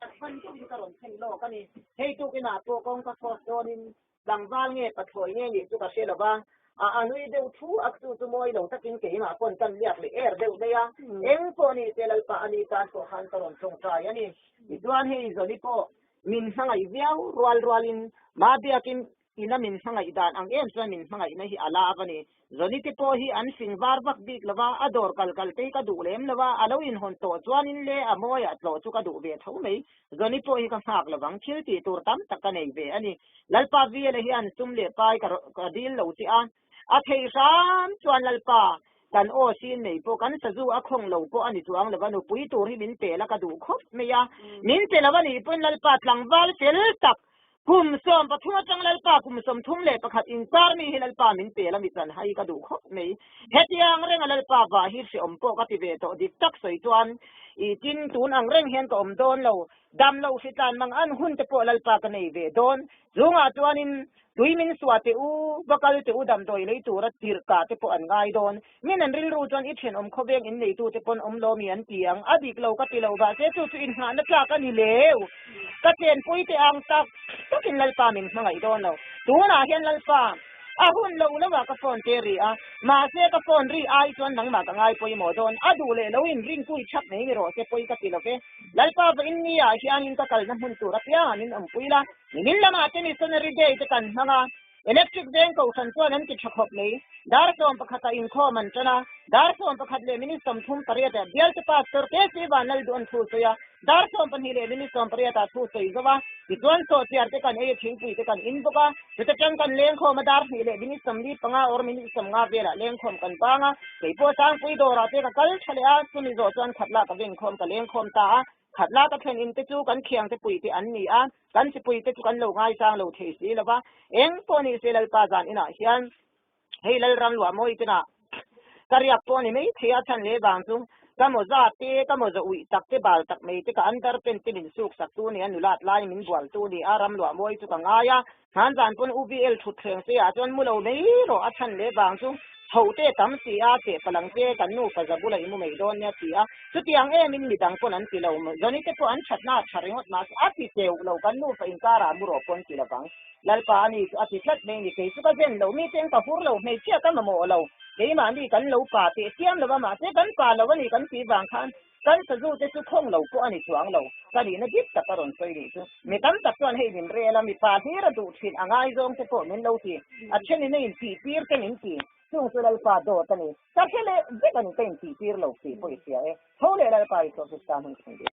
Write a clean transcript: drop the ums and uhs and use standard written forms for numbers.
Hman deuhin ka rawn thlen lawk a ni. Hei tukinah pawh kawngka cross dawnin tlangval nge pathlawi nge nih chu ka hre lo va, a a nui deuh thu a chu chu mawi lo takin keimah pawn kan liak leh er deuh mai a, eng pawh ni se Lalpa a ni tan pawh khan ka rawn tawngtai a ni. Tichuan hei Zoni pawh min hmangaih viau rual rualin Mabiakin Ina min hmangaih dan ang em chuan min hmangaihna hi a la a ni. Zoni te pawh hi an fing var vak bik lo va, a dawr kal kal te hi ka duh lem lo va, a lo inhawn tawh chuanin le a mawiah tlawh chu ka duh ve tho mai. Zoni pawh hi ka nghak lo vang, thil tih tur tam tak ka nei ve a ni. Lalpa Vela hian sum leh pai ka ka dil lo che a, a theih hram chuan Lalpa kan aw sin nei pawh kan sazu a khawng lo pawh a ni chuang lo va, nupui tur hi min pe la ka duh khawp mai a, min pe lo a nih pawn Lalpa tlangval fel tak Kum 13 atang Lalpa kum 31 inkar mi hi Lalpa min pel a mi chan hai ka duh khawp mai. Hetiang renga Lalpa vah hi hreawm pawh ka ti ve tawh dik tak sawi chuan i tin tun ang reng hian ka awm dawn lo. Dam lo hritlan mang an hun te pawh Lalpa ka nei ve dawn. Chungah chuanin tui min suah teh u, va kal teh u damdawi lei tura tirh kah te pawh an ngai dawn. Min an rilru chuan i thenawm khawveng in neitute pawn awm lo mi an ti ang, a dik lo ka ti lo vah se chu chu inngahna tlak a ni leu. Ka chenpui te ang tak takin Lalpa min hmangaih dawn lo. Tunah hian Lalpa, a hun lo lo ah ka phone te ri a, mahse ka phone ri ai chuan nangmah ka ngai pawimawh dawn, a duh leh lo in rinpui chhak mai ni rawh se pawi ka ti lo ve. Lalpa va in ni ah hianin ka kalna hmun tur apiangah min awmpui la, nimin lamah te missionary day te kan hmang a, Electric veng kohhran chuan an ti tha khawp mai. Dar 11 ah inkhawm an tan a, dar 11 leh minute 38 ah bialte pastor KC Vanlalduh an thu sawi a, dar 12 leh minute 18 ah thu sawi zo a, tichuan sawhchiar te kan ei a, thingpui te kan in bawk a, chuta tang kan lengkhawm a, dar 2 leh minute 45 or minute 50 velah lengkhawm kan bang a, keipawh Sangpui dawrah te ka kal tha leh a, chumi zawh chuan khatla ka venkhawm ka lengkhawm ta a, Khatla ka thlen in te chu kan khiang te pui te an ni a, kan chipui te chu kan lo ngaisang lo thei si lo va, eng pawh ni se Lalpa zan inah hian hei Lalram luah mawi tenah ka riak pawh ni mai thei a, chhan leh vang chu ka mawza te, ka mawza uih tak te, bal tak mai te, ka under pen te min suk sak tu ni a, nulat lai min bual tu ni a, ram luah mawi chu ka ngai a, Hman zan pawn UVL thut thleng se ah chuan mu lo mai rawh a chhan leh vang chu tho te tam si a, cheh palang che kan nupa za bula i mu mai dawn nia ti a, chutiang em in midang pawn an ti lo, Johnny te pawh an that na a tha ringawt mahse a ti teuh lo kan nupa inkar ah mu rawh pawn ti lovang Lalpa a ni chu a ti tlat mai ni kei chu ka zen lo mi teng ka hur lo hmeichhia ka mamawh lo keimahni kan lo pa teh chiam lo a mahse kan pa lo a ni kan tih vang khan Kan sazu te chu khawng lo pawh a ni chuang lo, ka nihna dik tak a rawn sawi nih chu. Mi tam tak chuan hei min rel a, mipa hlir a duh thin a ngaizawng te pawh min lo ti, a thenin a intih tir te min ti, chung chu Lalpa dawt a ni, ka hre leh vek a ni ka intih tir lo tih pawh i hria e, tho leh Lalpa i sawh Krista hmun thleng deuh.